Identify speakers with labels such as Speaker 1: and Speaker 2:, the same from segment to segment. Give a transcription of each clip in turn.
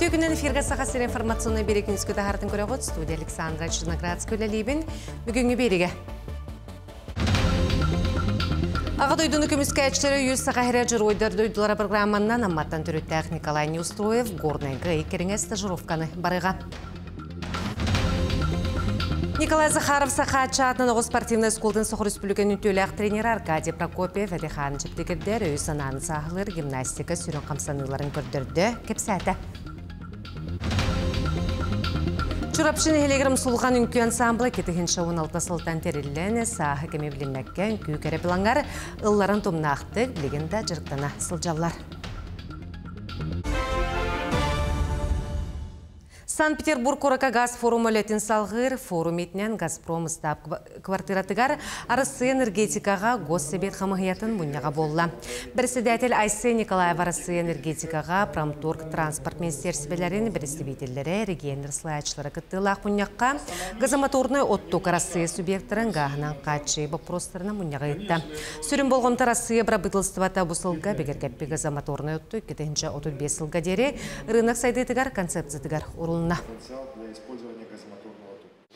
Speaker 1: Үтүө күнүнэн эфиргэ Саха сирин информационнай биэри күнүскү таһаартын көрөҕүт. Студия Александра Черноградская үлэлиибин. Бүгүҥҥү биэригэ. Аҕа дойдуну көмүскээччилэри үс саха сирэ дьоруойдар дойдулара программаннан Амматтан төрүттээх Николай Неустроев Горнайга ый кэриҥэ стажировканы барыга. Николай Захаров Сахааччы аатынан оҕо спортивнай оскуолатын Саха Республикатын үтүөлээх тренера Аркадий Прокопьев Эдихаан Чэптикирдэр өйү-санааны сааһылыыр гимнастика сүрүн хамсаныыларын көрдөрдө, кэпсээтэ. Чурапчы нэһилиэгэр Умсулҕан үҥкүү ансамбла 2016 сылтан тэриллэн, сааһы кэми билиммэккэ үҥкүү кэрэ былаҥар ылларын тумнаахтык билигин да дьарыктана сылдьаллар. Санкт-Петербург куоракка газ форума үлэтин салҕыыр. Форум иитинэн «Газпром» ыстаап квартиратыгар Арассыыйа энергетикаҕа Госсэбиэт хамыһыйатын мунньаҕа буолла. Председатель Айсен Николаев Арассыыйа энергетикаҕа Промторг транспорт министиэрсибэлэрин бэрэстэбиитэллэрэ, регионнар салайааччылара кыттыылаах мунньахха газомоторнай оттук Арассыыйа субъектарын гааһынан хааччыйыы боппуруостарынан мунньаҕы ыытта. Сүрүн болҕомто Арассыыйа бырабыыталыстыбата бу сылга бигэргэппит газомоторнай отту 2035 сылга диэри рынок сайдыытыгар концепциятыгар урулунна.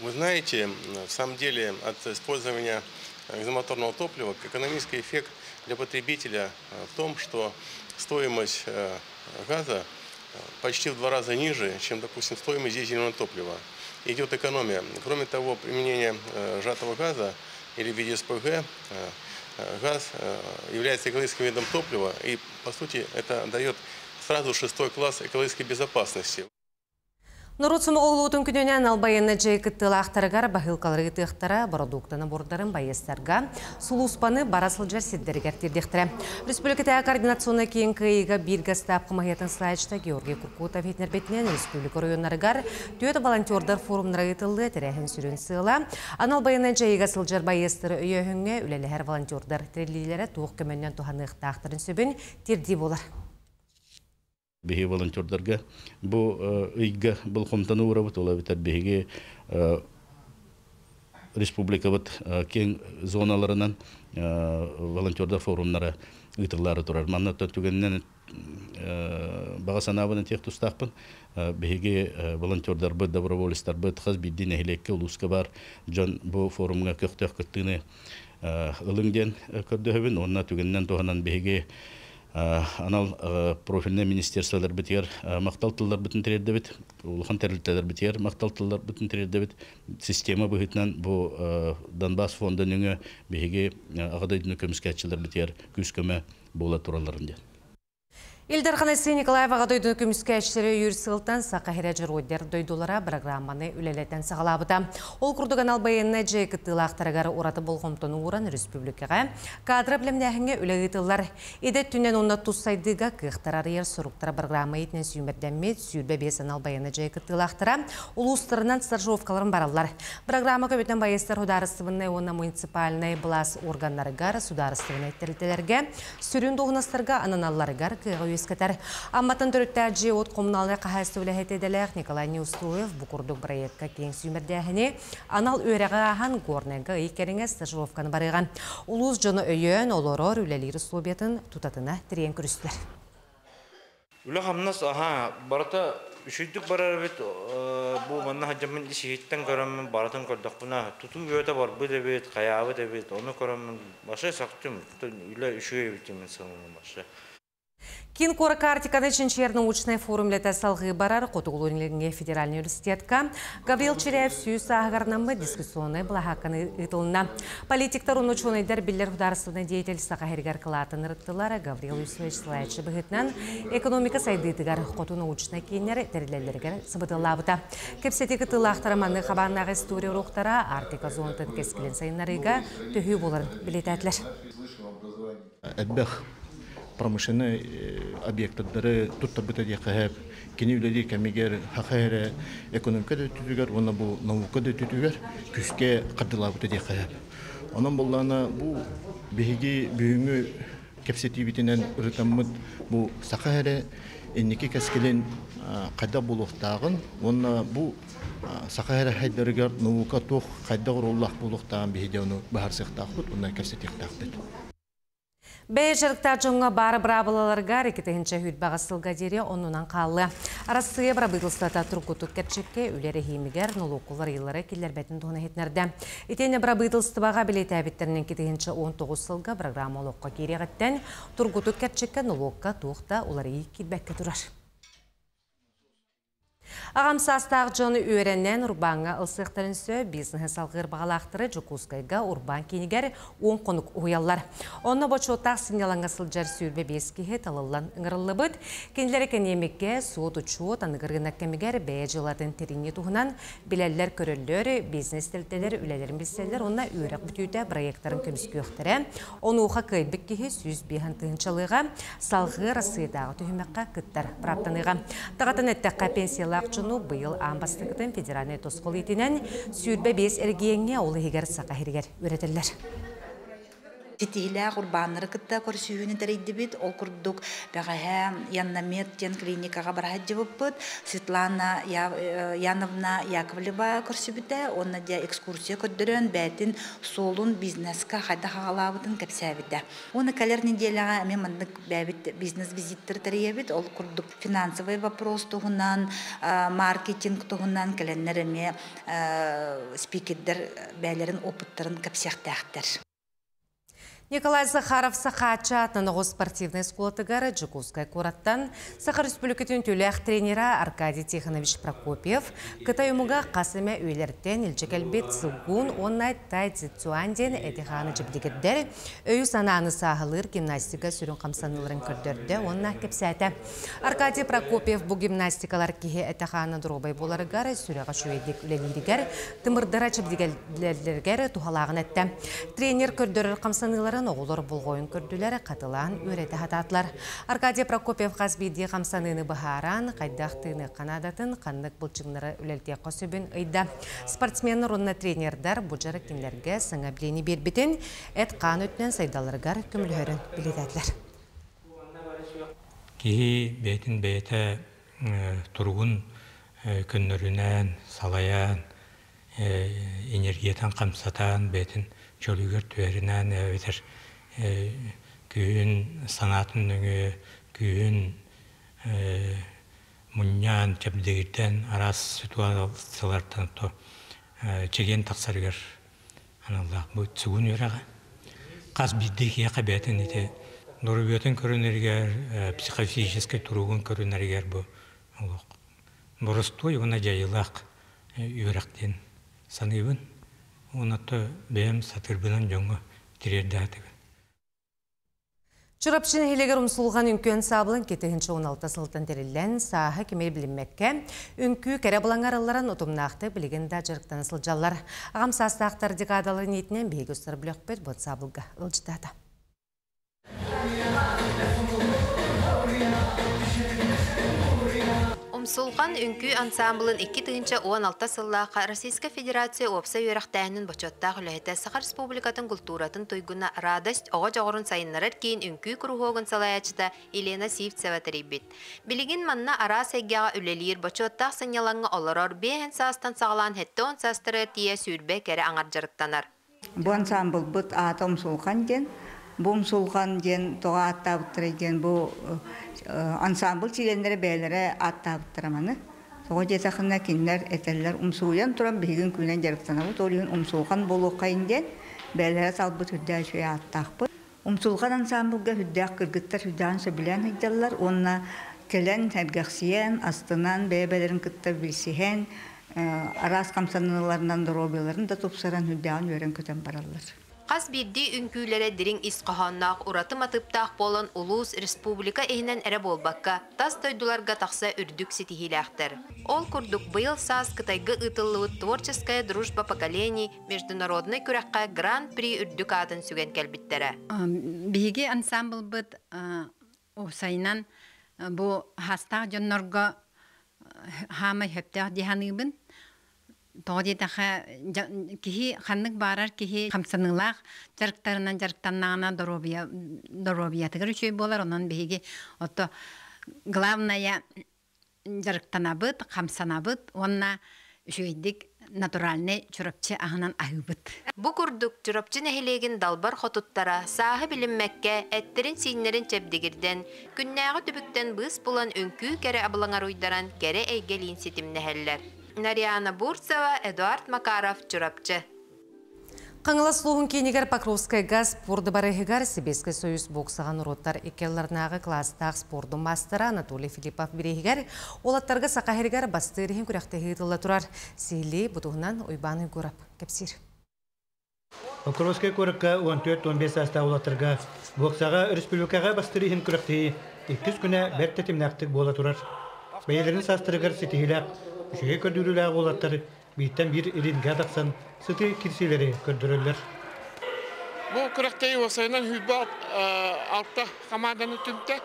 Speaker 2: Вы знаете, в самом деле от использования газомоторного топлива экономический эффект для потребителя в том, что стоимость газа почти в два раза ниже, чем, допустим, стоимость дизельного топлива. Идет экономия. Кроме того, применение сжатого газа или в виде СПГ, газ является экологическим видом топлива, и, по сути, это дает сразу шестой класс экологической безопасности.
Speaker 1: Норуот сомоҕолуутун күнүнэн албайыны дьиэ кыттыылаахтарыгар баһыылкалары ыытыахтара, бородууктаны бурдарын байыастарга сулууспаны бара сылдьар сирдэригэр тиэрдиэхтэрэ. Республикатааҕы координационнай киин кыайыыга биир гастаап хамаһыйатын салайааччыта Георгий Куркутов иһитиннэрбитинэн республика оройуоннарыгар түөрт волонтердар форумнара ыытыллыа тэрээһин сүрүн сыала анал байыаннай дьайыыга сылдьар байыастары өйөөһүҥҥэ үлэлэһэр волонтердар тэриллиилэрэ туох көмөннөн туһаныахтаахтарын сөбүн тиэрдии буолар.
Speaker 3: Биһиги волонтердарга бу ыйга болҕомтону уурабыт, ол эбэтэр биһиги республикабыт киэҥ зоналарынан волонтердар форумнара ыытыллаары турар. Манна түгэнинэн баҕа санаабын этиэх тустаахпын. Биһиги волонтердарбыт, доброволецтарбыт хас биирдии нэһилиэккэ, улууска баар дьон бу форумҥа көхтөөх кыттыыны ылыҥ диэн көрдөһөбүн. Уонна түгэнинэн туһанан биһиги анал профильнай министерстволарбытыгар махтал тылларбытын тириэрдэбит, улахан тэрилтэлэрбитигэр махтал тылларбытын тириэрдэбит. Система быһыытынан бу Донбасс фонда нөҥүө биһиги Аҕа дойдуну көмүскээччилэрбитигэр күүс-көмө буола туралларын диэн.
Speaker 1: Ил Дархан Айсен Николаев Аҕа дойдуну көмүскээччилэри өйүүр сылтан Саха сирэ дьоруойдар дойдулара программаны үлэлэтэн саҕалаабыта. Ол курдук анал байыаннай дьайыы кыттыылаахтарыгар ураты болҕомтону ууран республикаҕа кадра бэлэмнээһиҥҥэ үлэ ыытыллар. Идэ өттүнэн уонна тус сайдыыга кыахтар арыйар соруктара программа иитинэн сүүмэрдэммит 25 анал байыаннай дьайыы кыттыылаахтара улуустарынан стажировкаларын бараллар. Программа көмөтүнэн байыастар судаарыстыбаннай уонна муниципальнай былаас органнарыгар, судаарыстыбаннай тэрилтэлэргэ сүрүн дуоһунастарга ананалларыгар кыаҕы үөскэтэр. Амматтан төрүттээх дьиэ-уот коммуналнай хаһаайыстыба үлэһитэ идэлээх Николай Неустроев бу курдук бырайыакка киэҥ сүүмэрдээһини анал үөрэҕи ааһан Горнайга ый кэриҥэ стажировканы барыаҕа. Улуус дьоно өйөөн олорор, үлэлиир условиятын тутатына тириэн көрүстүлэр.
Speaker 4: Үлэ-хамнас аһаа барыта үчүгдүк барар эбит. Бу манна сылдьаммын ис-иһиттэн көрөммүн барытын көрдөхпүнэ тутуу үөтэ барбыт эбит, хайаабыт эбит. Ону көрөммүн вообще сөхтүм. Үлэ үчүгэй эбит диэммин сыаналыым вообще.
Speaker 1: Киин куоракка Арктиканы чинчийэр научнай форум үлэтэ салҕыы барар Хотугулуу-Илиҥҥи федеральнай университетка Гаврил Чиряев сүүс сааһыгар анаммыт дискуссионнай былаһаакканы ыытылынна. Политиктар уонна учуонайдар биллэр судаарыстыбаннай деятель Саха сиригэр кылаатын ырыттылар. Гаврил Юсович салайааччы быһыытынан экономика сайдыытыгар хоту научнай кииннэр тэриллэллэригэр сабыдыаллаабыта. Кэпсэтии кыттыылаахтара маннык хабааннаах история уруоктара Арктика зонатын кэскилин сайыннарыыга төһүү буоларын бэлиэтээтилэр.
Speaker 3: Элбэх промышленнай объектары туттарбыта диэххэ сөп. Кини үлэлиир кэмигэр саха эрэ экономика да өттүтүгэр уонна бу наука да өттүтүгэр күүскэ хардыылаабыта диэххэ сөп. Онон буоллаҕына бу биһиги бүгүҥҥү кэпсэтиибитинэн ырытаммыт бу саха эрэ инники кэскилин хайдах буолуохтааҕын уонна бу саха эрэ хайдарыгар наука туох хайдах оруоллаах буолуохтааҕын биһиги ону быһаарсыахтаахпыт уонна кэпсэтиэхтээхпит.
Speaker 1: Бэйэ дьарыктаах дьоҥҥо баар быраабылаларга 2028 сылга диэри оннунан хаалла. Арассыыйа бырабыыталыстыбата тургутук кэрчиккэ үлэ эрэһиимигэр нолуокка уларыйыылары киллэрбэтин туһунан иһитиннэрдэ. Итиэннэ бырабыыталыстыбаҕа бэлиэтээбиттэринэн 2019 сылга программа олоххо киириэҕиттэн тургутук кэрчиккэ нолуокка туох да уларыйыы киирбэккэ турар. Аҕам саастаах дьон үөрэнэн урбааҥҥа ылсыахтарын сөп, бизнеһи салҕыыр баҕалаахтары Дьокуускайга урбаан киинигэр уон хонук уһуйаллар. Онно бочуоттаах сынньалаҥҥа сылдьар 25 киһи талыллан ыҥырыллыбыт. Кинилэр экэниэмикэ, суот-учуот, аныгы ырыынак кэмигэр бэйэ дьыалатын тэринии туһунан билэллэр-көрөллөр, бизнес тэрилтэлэр үлэлэрин билсэллэр уонна үөрэх бүтүүтэ бырайыактарын көмүскүөхтэрэ. Онуоха кыайбыт киһи 105 тыһыынчалыыга салҕыы Арассыыйатааҕы түһүмэххэ кыттар бырааптаныыга. Даҕатан эттэххэ, пенсиялаах дьону быйыл аан бастакытын федеральнай тосхол иитинэн 25 эрэгийиэҥҥэ, ол иһигэр Саха сиригэр үөрэтэллэр.
Speaker 5: Ситиһилээх урбааннары кытта көрсүһүүнү тэрийдибит. Ол курдук бэҕэһээ Яннамед диэн клиникаҕа бара сылдьыбыппыт. Светлана Яновна Яковлева көрсүбүтэ уонна дьэ экскурсия көрдөрөн бэйэтин суолун бизнеска хайдах аҕалаабытын кэпсээбитэ. Уонна кэлэр неделяҕа эмиэ маннык бэйэбит бизнес-визиттэр тэрийэбит. Ол курдук финансовый вопрос туһунан, маркетинг туһунан кэлэннэр эмиэ спикердэр бэйэлэрин опыттарын кэпсиэхтээхтэр.
Speaker 1: Николай Захаров Сахаачча атынан спортивнай оскуолатыгар Дьокуускай куораттан Саха Республикатын үтүөлээх тренера Аркадий Тихонович Прокопьев Кытай омуга хас эмэ үйэлэртэн илдьэ кэлбит цигун уонна тайцзицюань диэн эти-хааны дьэбдигирдэр, өйү-санааны сааһылыыр гимнастика сүрүн хамсаныыларын көрдөрдө уонна кэпсээтэ. Аркадий Прокопьев бу гимнастикалар киһи этэ-хаана доруобай буоларыгар, сүрэҕэ үчүгэйдик үлэлииригэр, тымырдара чэбдигирэллэригэр туһалааҕын эттэ. Тренер көрдөрөр хамсаныыларын оҕолор болҕойон көрдүлэр, хатылаан үөрэтэ сатаатылар. Аркадий Прокопьев хас биирдии хамсаныыны быһааран, хайдах тыыныахха наадатын, ханнык былчыҥнары үлэлтиэххэ сөбүн ыйда. Спортсменнар уонна тренердар бу дьарык кинилэргэ саҥа билиини биэрбитин, эт-хаан өттүнэн сайдалларыгар көмөлөһөрүн бэлиэтээтилэр.
Speaker 6: Киһи бэйэтин бэйэтэ туругун көннөрүнэн, салайан, энергиятын хамсатан, бэйэтин чөлүгэр түһэринэн эбэтэр күүһүн санаатын нөҥүө күүһүн мунньан, чэбдигирдэн араас ситуациялартан то чэгиэн тахсарыгар аналлаах бу цигун үөрэҕэ. Хас биирдии киһиэхэ бэйэтин ити доруобуйатын көрүнэригэр, психофизическай туругун көрүнэригэр бу олох боростуой уонна дьайыылаах үөрэх диэн саныыбын. Уонна бэйэм сатыырбынан дьоҥҥо тириэрдээтибин.
Speaker 1: Чурапчы нэһилиэгэр Умсулҕан үҥкүү ансаабылын 2016 сылтан тэриллэн, сааһы кими билиммэккэ, үҥкүү кэрэ былаҥар ылларан утумнаахтык билигин да дьарыктана сылдьаллар. Аҕам саастаахтар декадаларын иитинэн биһиги устар бөлөхпүт бу ансаабылга ыалдьыттаата.
Speaker 7: Умсулҕан үҥкүү ансаамбылын 2016 сыллаахха Российскай Федерация уопсай үөрэхтээһинин бочуоттаах үлэһитэ, Саха Республикатын култууратын туйгуна, Радость оҕо дьоҕурун сайыннарар киин үҥкүү куруһуогун салайааччыта Елена Сивцева тэрийбит. Билигин манна араас эйгэҕэ үлэлиир, бочуоттаах сынньалаҥҥа олорор, биэһэн саастан саҕалаан 70 саастарыгар тиийэ 20 кэрэ аҥар дьарыктанар.
Speaker 8: Бу ансаамбылбыт аата Умсулҕан диэн. Бу Умсулҕан диэн тоҕо ааттаабыттара диэн бу ансаамбыл чилиэннэрэ бэйэлэрэ ааттаабыттара маны. Тоҕо диэтэххинэ кинилэр этэллэр умсугуйан туран биһигин күнэн дьарыктанабыт, ол иһин умсулҕан буолуоххайын диэн бэйэлэрэ талбыт үрдээх үчүгэй ааттаахпыт. Умсулҕан ансаамбылга үрдээх кыргыттар үрдээҕин сөбүлээн сылдьаллар уонна кэлэн сэргэхсийэн, астынан, бэйэ-бэйэлэрин кытта билсиһэн, араас хамсаныыларынан доруобуйаларын да тупсаран үрдээҕин үөрэн-көтөн бараллар.
Speaker 7: Хас биирдии үҥкүүлэрэ дириҥ ис хоһоонноох, ураты матыыптаах буолан улуус, республика иһинэн эрэ буолбакка, тас дойдуларга тахса үрдүк ситиһиилээхтэр. Ол курдук, быйыл саас Кытайга ыытыллыбыт «Творческая дружба поколений» международнай күрэххэ Гран-при үрдүк аатын сүгэн кэлбиттэрэ.
Speaker 9: Биһиги ансамблбыт уопсайынан бу хастаах дьоннорго хаамай сөптөөх дии саныыбын. Тоҕо диэтэххэ, киһи ханнык баарар киһи хамсаныылаах дьарыктарынан дьарыктаннаҕына доруобуйа доруобуйатыгар үчүгэй буолар. Онон биһиги ото главное дьарыктанабыт, хамсанабыт уонна үчүгэйдик Натуральнай Чурапчы аһынан аһыыбыт.
Speaker 7: Бу курдук Чурапчы нэһилиэгин далбар хотуттара сааһы билиммэккэ эттэрин-сииннэрин чэбдигирдэн, күннээҕи түбүктэн быыс булан үҥкүү кэрэ абылаҥар уйдаран кэрэ эйгэлиин ситимнэһэллэр. Нарьяна Бурцева, Эдуард Макаров, Чурапчы.
Speaker 1: Хаҥалас улууһун киинигэр Покровскайга спорт барыһыгар Сэбиэскэй Союз боксаҕа норуоттар икки класстаах спордун маастара Анатолий Филиппов бирииһигэр уолаттарга Саха сиригэр бастыыр иһин күрэхтэһии ыытылла турар. Сиһилии бу туһунан Уйбаан Уйгурап кэпсиир.
Speaker 10: Покровскай куоракка 14-15 саастаах уолаттарга боксаҕа республикаҕа бастыыр иһин күрэхтэһии иккис күнэ бэрт тэтимнээхтик буола турар. Бэйэлэрин саастарыгар ситиһиилээх, үчүгэй көрдөрүүлээх уолаттар бииртэн биир рингэ тахсан сытыы кирсиилэри көрдөрөллөр.
Speaker 11: Бу күрэхтэһии уопсайынан 26 хамаанданы түмтэ.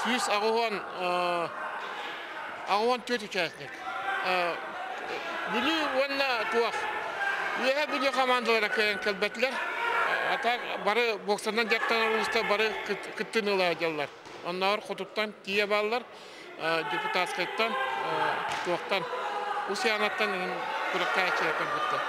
Speaker 11: 184 участник. Бүлүү уонна туох. Үөһээ Бүлүү хамаандалара кыайан кэлбэтилэр. А так бары боксанан дьарыктанар улуустар бары кыттыыны ыла сылдьаллар. Оннооҕор хотуттан тиийэ бааллар, Депутатскайтан, туохтан, Усуйаанаттан күрэхтэһээччилэр кэлбиттэр.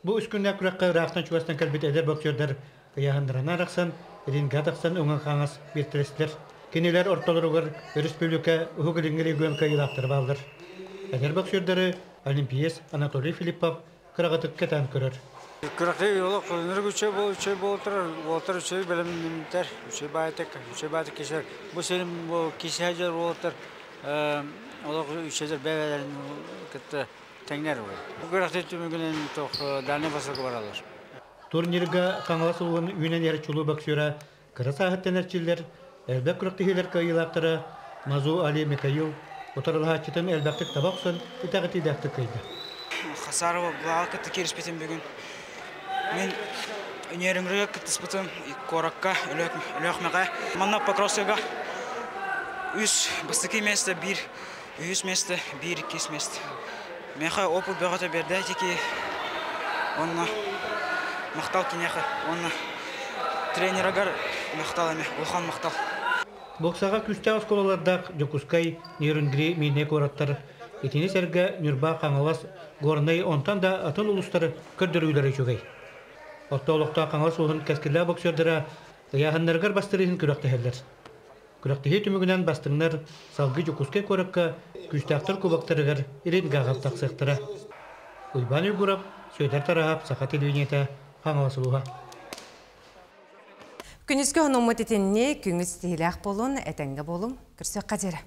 Speaker 10: Бу үс күннээх күрэххэ ыраахтан чугастан кэлбит эдэр боксердар ыйааһыннарынан арахсан, рингэ тахсан уҥа-хаҥас биэртэлэстилэр. Кинилэр ортолоругар республика Уһук Илиҥҥи регион кыайыылаахтара бааллар. Эдэр боксердары олимпиец Анатолий Филиппов кыраҕытык кэтээн көрөр.
Speaker 12: Күрэхтэһии олох ынырык үчүгэй буол үчүгэй буола турар. Уолаттар үчүгэй бэлэмнэммиттэр. Үчүгэй баайтык, үчүгэй баайтык киһи бу сирин бу киһи сылдьар уолаттар олох үчүгэйдэр бэйэлэрин кытта тэҥнэр. Бу күрэхтэһии түмүгүнэн туох Дальнай Востокка бараллар.
Speaker 10: Турнирга Хаҥалас улууһун үүнэн иһэр чулуу боксера кыра сааһыттан эрчиллэр, элбэх күрэхтэһиилэр кыайыылаахтара Мазу Али Михаил утарылаһааччытын элбэхтик таба охсон итэҕэтиилээхтик кыайда.
Speaker 13: Хасарова Благо кытта киириспитим бүгүн. Мин Нерюнгрига кыттыспытым куоракка, Өлүөхүмэҕэ. Манна Покровскайга үс бастакы место, биир үһүс место, биир иккис место. Миэхэ опыт бөҕөтө биэрдэ ити онно махтал киниэхэ уонна тренерагар махтал эмэ, улахан махтал.
Speaker 10: Боксаҕа күүстээх оскуолалардаах Дьокуускай, Нерюнгри, Миирнэй куораттар, итини сэргэ Ньурба, Хаҥалас, Горнай, онтон да атын улуустары көрдөрүүлэрэ үчүгэй. Орто олохтоох Хаҥалас улууһун кэскиллээх боксердара ыйааһыннарыгар бастыыр иһин күрэхтэһэллэр. Күрэхтэһии түмүгүнэн бастыҥнар салгыы Дьокуускай куоракка күүстээхтэр кубоктарыгар рингаҕа тахсыахтара. Уйбаан Уйгуров, Сүөдэр Тараһап, Саха телевидениетэ, Хаҥалас улууһа.
Speaker 1: Күнүскү сонуммут итинник, күҥҥүт ситиһиилээх буолун, этэҥҥэ буолуҥ, көрсүөххэ диэри.